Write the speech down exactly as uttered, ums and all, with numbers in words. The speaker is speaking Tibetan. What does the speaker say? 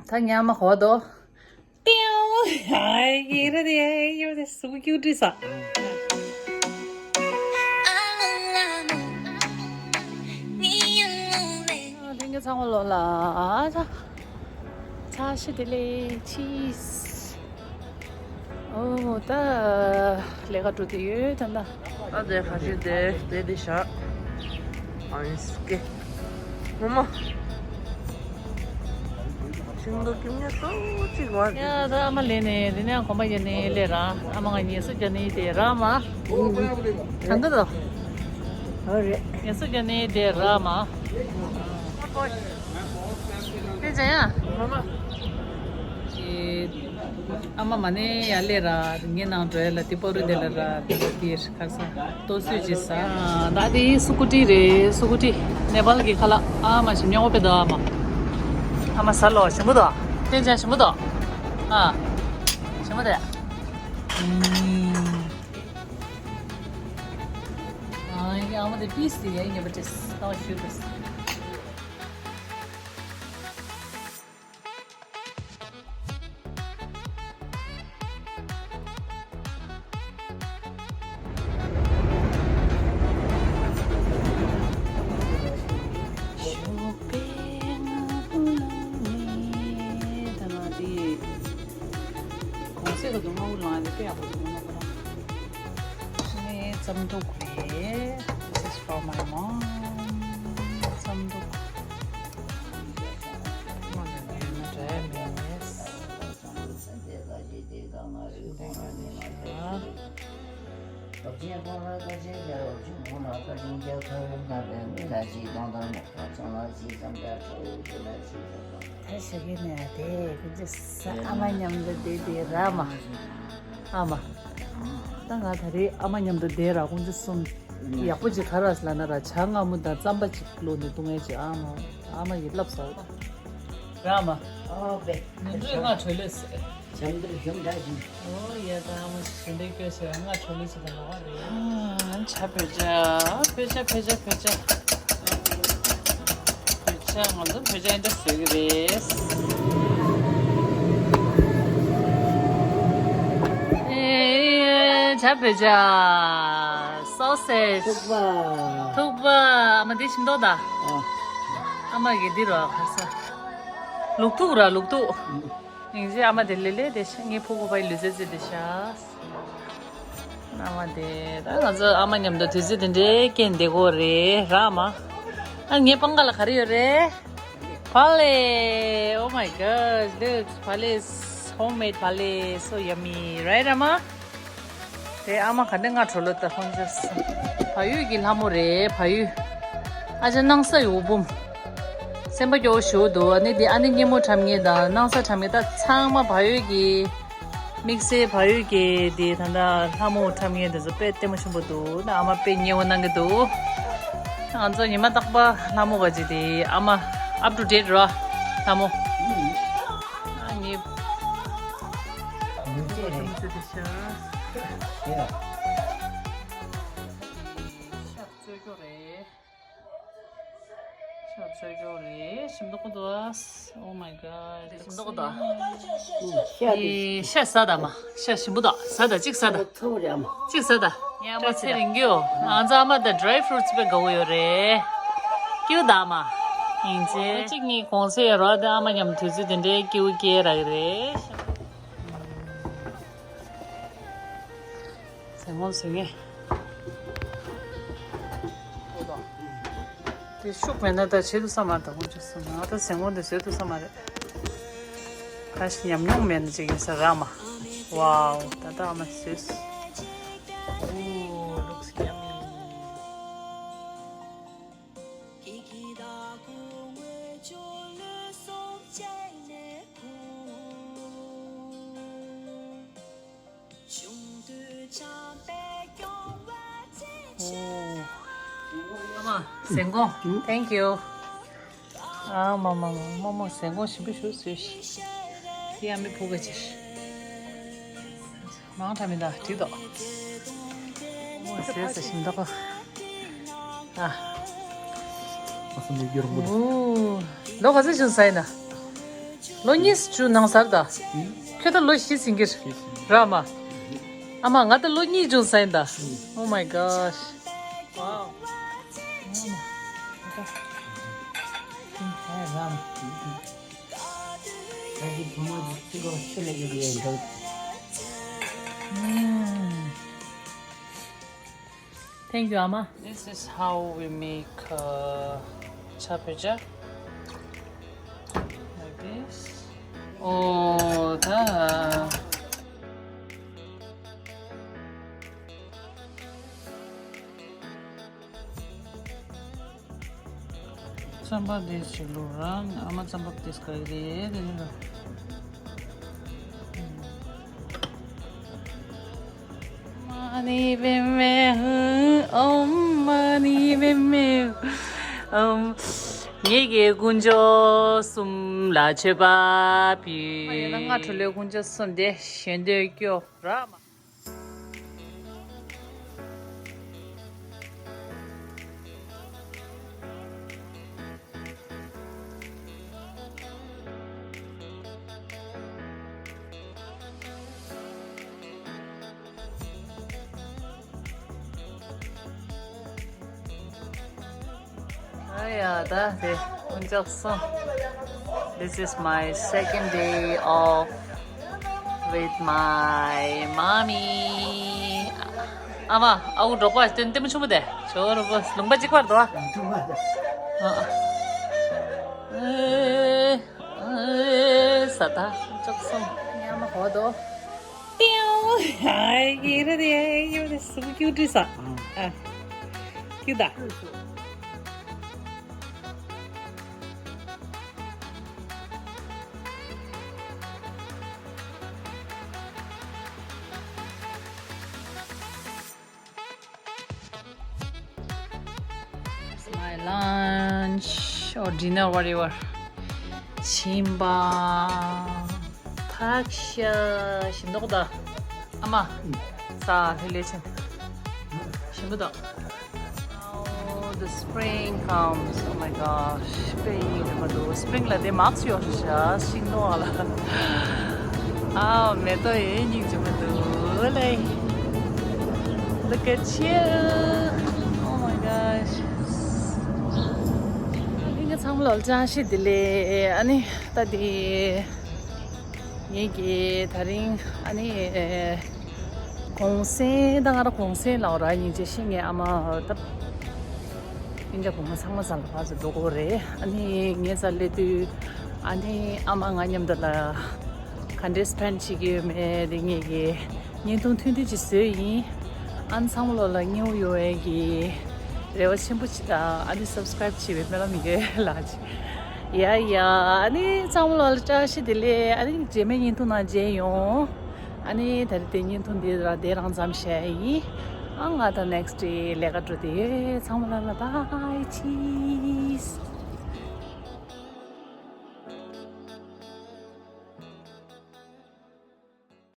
ད་ཉག་མ་གོ་དོ། ཏེའོ། ཧའི་གི་རེད་དེ་ཡོད་དེ་སུ་ཀྱུ་ཏི་ས། ལྷན་རྒྱས་ཚང་མ་ལོ་ལ་ཨ་ཚ། ཚ་ཤི་དེ་ལེ་ཆིས། ཨོ་ད་ལས་ཀ་འགྲོ་དེ་ཡོད་ད་ད། ཨ་དེ་ཁ་ཤས་དེ་དེ་དེ་བཞག་ཨ་ཡིན་སྐེ། ངོ་མ། ཤིང་ཏོག་ཀྱི་ཉ་ཏོག་ཅིག་བ། ཡ་ད་ཨ་མ་ལེ་ནས་དེ་ནས་གོམ་པ་ཡ་ནས་ལས་ར་ཨ་མ་ང་ངལ་གསོ་རྒྱག་ནས་དེ་ར་མ། གང་གི་དོ། ཨོ་རེད། ངལ་གསོ་རྒྱག་ནས་དེ་ར་མ། དེ་ཅན་ཡ། ཨ་མ་མ་ནས་ཡ་ལས་ར་ངའི་ནང་འགྲོ་ཡ་ལ་དེ་པ་རུ་དེ་ལ་ར་དེ་ལ་དེ་ཁ་སང་ཏོ་སུས་ཅི་ས་ད་དེ་སུ་ཀུ་ཏི་རེད་སུ་ཀུ་ཏི་ནེ་པཱལ་གི་ཁ་ལག་ཨ་མ་ཞིམ་ཉོག་པོ་དཔེ་དོ་ཨ་མ། ཨ་མ་ས་ལོ་ཞིམ་པོ་དོ། དེ་ཅན་ཞིམ་པོ་དོ། ཨ། ཞིམ་པོ་དེ། ཨ་ཡ་ཨ་མ་དེ་པིས་དེ་ཡ་ཉེ་པ་ཏེས་ཏོ་ཞུ་ཏེས། གོང་ཚད་ཀྱི་སྡོང་བོ་ལངས་ཏེ་དཔེ་ཡག་པོ་འདུག་ནོ་ཁོ་རང་། ནི་རྩམ་ཐུག་རེད། This is for my mom. རྩམ་ཐུག་མ་ལ་ཉོས་ན་འདྲ་མེད། ད་ཞུ་གི་ནས་དེ་ཁོང་ཚོ་ས་ཨ་མ་མཉམ་དུ་བསྡད་དེ་ར་མ། ཨ་མ། ད་ང་ད་རེས་ཨ་མ་མཉམ་དུ་བསྡད་ར་ཁོང་ཚོ་གསུམ། ཡག་པོ་ཅིག་ག་ར་ལ་ན་ར་ཇ་མངར་མོ་དང་རྩམ་པ་ཅིག་བླུགས་ནས་བཏུང་ཡས་ཅིག་ཨ་མ། ཨ་མ་ཡིས་བསླབས་སོང་། ར་མ། ཨོ་བེ། ཉིན་རེ་ལྔ་གྲོས་ལས་སེ། འཇམ་དུ་ཞུམ་འདྲ་ཞིག་ཨོ་ཡ་ད་ཨ་མ་ཞིག་ཞུ་འདྲའི་སྐྱོ་ཞེ་ལྔ་གྲོས་ལས་སེ་ད་ལོ་བ་རེད། ཨ་ཇ་བོད་ཇ། བོད་ཇ་བོད་ཇ་བོད་ཇ། བོད་ཇ་ང་ཚོ་བོད་ཇ་ཨེ་འདྲ་བཟོས་ཀྱི་རེད། ཨེ་ཇ་བོད་ཇ། སོ་སེ་ཇི། ཐུག་པ། ཐུག་པ་ཨ་མ་འདི་ཤིང་ཏོག་ད། ཨ། ཨ་མ་གི་འདི་རོ་ཁ་ས། ལུག་ཐུག་ར་ལུག་ཐུག་ཨིན་ཇི་ཨ་མ་དེ་ལེ་ལེ་དེ་ཤ་ངའི་ཕུ་གུ་པའི་ལུས་རྩལ་རྩེད་དེ་ཤ། ཨ་མ་དེ་ད་ང་ཚོ་ཨ་མ་མཉམ་དུ་དུས་ཚོད་དེ་འདྲའི་སྐྱེལ་བསྡད་ཀྱི་ཡོད་རེད་ར་ཨ་མ། ཨ་ངའི་པང་ཁ་ལ་ག་རེ་ཡོད་རེད། ཕ་ལེ། Oh my God, look, ཕ་ལེ། Homemade ཕ་ལེ། So yummy, right ཨ་མ། དེ་ཨ་མ་ག་འདྲ་ང་གྲོ་ལོ་ད་ཁོང་ཚོ། བལ་ཡུལ་གྱི་ལྷ་མོ་རེད་བལ་ཡུལ། ཨ་ཅག་སྣང་ས་འོད་འབུམ། སེམས་པ་སྐྱོ་བོ་ཞེ་པོ་འདུག་ཨ་ནི་དེ་ཨ་ནི་སྙེ་མོ་ཁྲབ་མཁན་དང་སྣང་ས་ཁྲབ་མཁན་ད་ཚང་མ་བལ་ཡུལ་གྱི། དམིགས་བསལ་བལ་ཡུལ་གྱི་དེ་ད་ལྟ་ལྷ་མོ་ཁྲབ་མཁན་དེ་ཚོ་དཔེ་ལྟད་མོ་ཆེན་པོ་འདུག་ད་ཨ་མ་དཔེ་མཉེས་པོ་གནང་གི་འདུག་ང་ཚོ་ཉི་མ་རྟག་པ་ལྷ་མོ་ག་ཅིག་དེ་ཨ་མ་up to date རོ་ལྷ་མོ། ཨ་ནི། མི་ཚེ་རེད། ཤ་རྩོད་རྒྱུ་རེད། ཤ་རྩོད་རྒྱུ་རེད། ཞིམ་མདོག་པོ་འདུག Oh my god. ཞིམ་མདོག་པོ་འདུག་ཤ་དེ། ཤ་ཟ་ད་མ། ཤ་ཞིམ་པོ་འདུག་ཟ་ད་གཅིག་ཟ་ད། ཐུག་རེད་ཨ་མ། གཅིག་ཟ་ད། ཉམས་པ་ཚེ་རིང་གི་ཡོད། ང་ཚོ་ཨ་མ་ད་dry fruits དཔེ་དགའ་པོ་ཡོད་རེད། སྐྱིད་པོ་འདུག་ཨ་མ། ཡིན་ཚེ། གཅིག་གཉིས་གོང་ཚད་ཡོད་རོགས་དེ་ཨ་མ་མཉམ་དུས་ཚོད་དེ་འདྲའི་སྐྱིད་པོ་སྐྱེ་རག་གི་རེད། ཟན་ངོམ་ཟེར་ངེས། དེ་ཤུགས་མེད་ན་ད་བྱེད་ཐུབ་ས་མ་རེད། ད་ཁོང་ཚོས་སོང་ང་ད་ཟན་ངོམ་དེ་བཟོས་ཐུབ་ས་མ་རེད། ད་ཞིག་ཉམས་མྱོང་མེད་ན་ཅིག་ཡིན་ས་རག་མ། Wow ད་ལྟ་ཨ་མ་བཟོས། Ooh, looks yummy. ཨོ། ཨ་མ། ཟན་གོང་། Thank you. ཨ་མ་མ་མ་མ་མ་ཟན་གོང་ཞིམ་པོ་ཞིག་བཟོས་ཤིག་དེ་ཡང་མི་ཕུག་ག་ཅིག་མང་དྲགས་མི་འདུག་འགྲིག་འདུག་མོ་ཟས་ཟ་ཞིམ་འདུག་ཨ། ཨ་ས་མི་རྒྱུ་རང་པོ་འདུག་ཨོ། ལོ་ག་ཚོད་བྱུང་ཟ་ཡིན་ན། ལོ་གཉིས་བཅུ་ནང་ཚར་ད། ཁྱོད་ད་ལོ་བཞི་ཟིན་གྱི་ར་མ། ཨ་མ་ང་ད་ལོ་གཉིས་བྱུང་ས་ཡིན་ད། Oh my gosh. Wow. Thank you, Ama. This is how we make uh, cha pheja. Like this. Oh, da. རྩམ་པ་འདི་ཞིག་བླུགས་ར། ཨ་མ་རྩམ་པ་འདི་ག་རེ་རེད་དེ་ནི་ར། མ་ཎི་པདྨེ་ཧཱུྃ། ཨོཾ་མ་ཎི་པདྨེ་ཧཱུྃ། ཨོཾ། ངེད་ཀྱི་དཀོན་མཆོག་གསུམ་ལ་མཆོད་པ་ཕུལ། ཡང་ན་སྔ་དྲོ་ལོའི་དཀོན་མཆོག་གསུམ་དེ་ཞལ་འདོན་སྐྱོར་ར། ཨ་ཡ་ད་དེ་ཀུན་ཅག་སོང་། This is my second day off with my mommy. ཨ་མ། ཨ་ཁུ་འབྲོག་པ་སྟོན་ལྟད་མོ་ཆུང་མོ་དེ་ཇོ་རུ་པོ་ལུང་པ་གཅིག་པར་འདུག་ཨ། ཨ་ཨ། ཨེ་ས་ད་ཀུན་ཅག་སོང་། ཉ་མ་ཧོ་དོ། ཏེའུ། ཨའི་གི་རེ་རེ་ཡོ་རེ་སུ་ཀྱུ་ཏི་ས། ཨ། ཀྱུ་ད། It's my lunch or dinner, whatever. ཞིམ་པ། ཐག་ཤ་ཞིམ་མདོག་ད། ཨ་མ། ས་ལྷེ་ལེ་ཆེན། ཞིམ་པོ་ད། Oh, the spring comes. Oh my gosh. དཔེ་ཡིད་ཚིམ་པོ་འདུག Spring ལ་དེ་མག་ཅིག་ཡོད་ཤག་ཤིང་སྡོང་ལ། ཨ། མེ་ཏོག་ཡིད་ཚིམ་པོ་འདུག་ལེ། Look at you. Oh my gosh. ཨ་ནི་ང་ཚང་མ་ལོ་བཀྲ་ཤིས་བདེ་ལེགས། ཨ་ནི་ད་དེ་ངེད་ཀྱི་དེ་རིང་ཨ་ནི་གུང་སེང་ད་ང་རང་གུང་སེང་ལ་འོ་ར་སྙིང་རྗེ་ཤི་ངའི་ཨ་མ་ད་སྤུན་ཀྱག་བུ་མོ་ཚང་མ་ས་ལ་ཕར་ཚུར་འགྲོ་གི་རེད། ཨ་ནི་ངའི་རྩར་སླེབས་དུས་ཨ་ནི་ཨ་མ་ང་མཉམ་དུ་ལ་ག་འདྲས་སྤེན་བྱེད་ཀྱི་ཡོད་མེད་དེ་ངེད་ཀྱི་བརྙན་ཐུང་ཐུང་ཐུང་ཅིག་བཟོས་ཡིན། ཨ་ནི་ཚང་མ་ལོ་ལ་སྙིང་རྗེ་ཡོད་པའི་གི་རེ་བ་ཆེན་པོ་ཅིག་དང་ཨ་ནི་སབ་སི་ཀ་རེབ་བྱེད་པའི་སྨོན་ལམ་ཡོད་ལགས། ཡ་ཡ། ཨ་ནི་ཚང་མ་ལོ་ལ་བཀྲ་ཤིས་བདེ་ལེགས། ཨ་ནི་རྗེས་མའི་བརྙན་ཐུང་ནང་མཇལ་ཡོང་། ཨ་ནི་ད་རེས་དེ་བརྙན་ཐུང་འདི་རང་དེ་རང་མཚམས་བཞག་ཡིན། ཨ་ང་ད་ནེག་སི་ཌེ་ལས་ཀ་འགྲོ་དེ་ཡོད། ཚང་མ་ལ་ལ་བྷའི་ཅིས།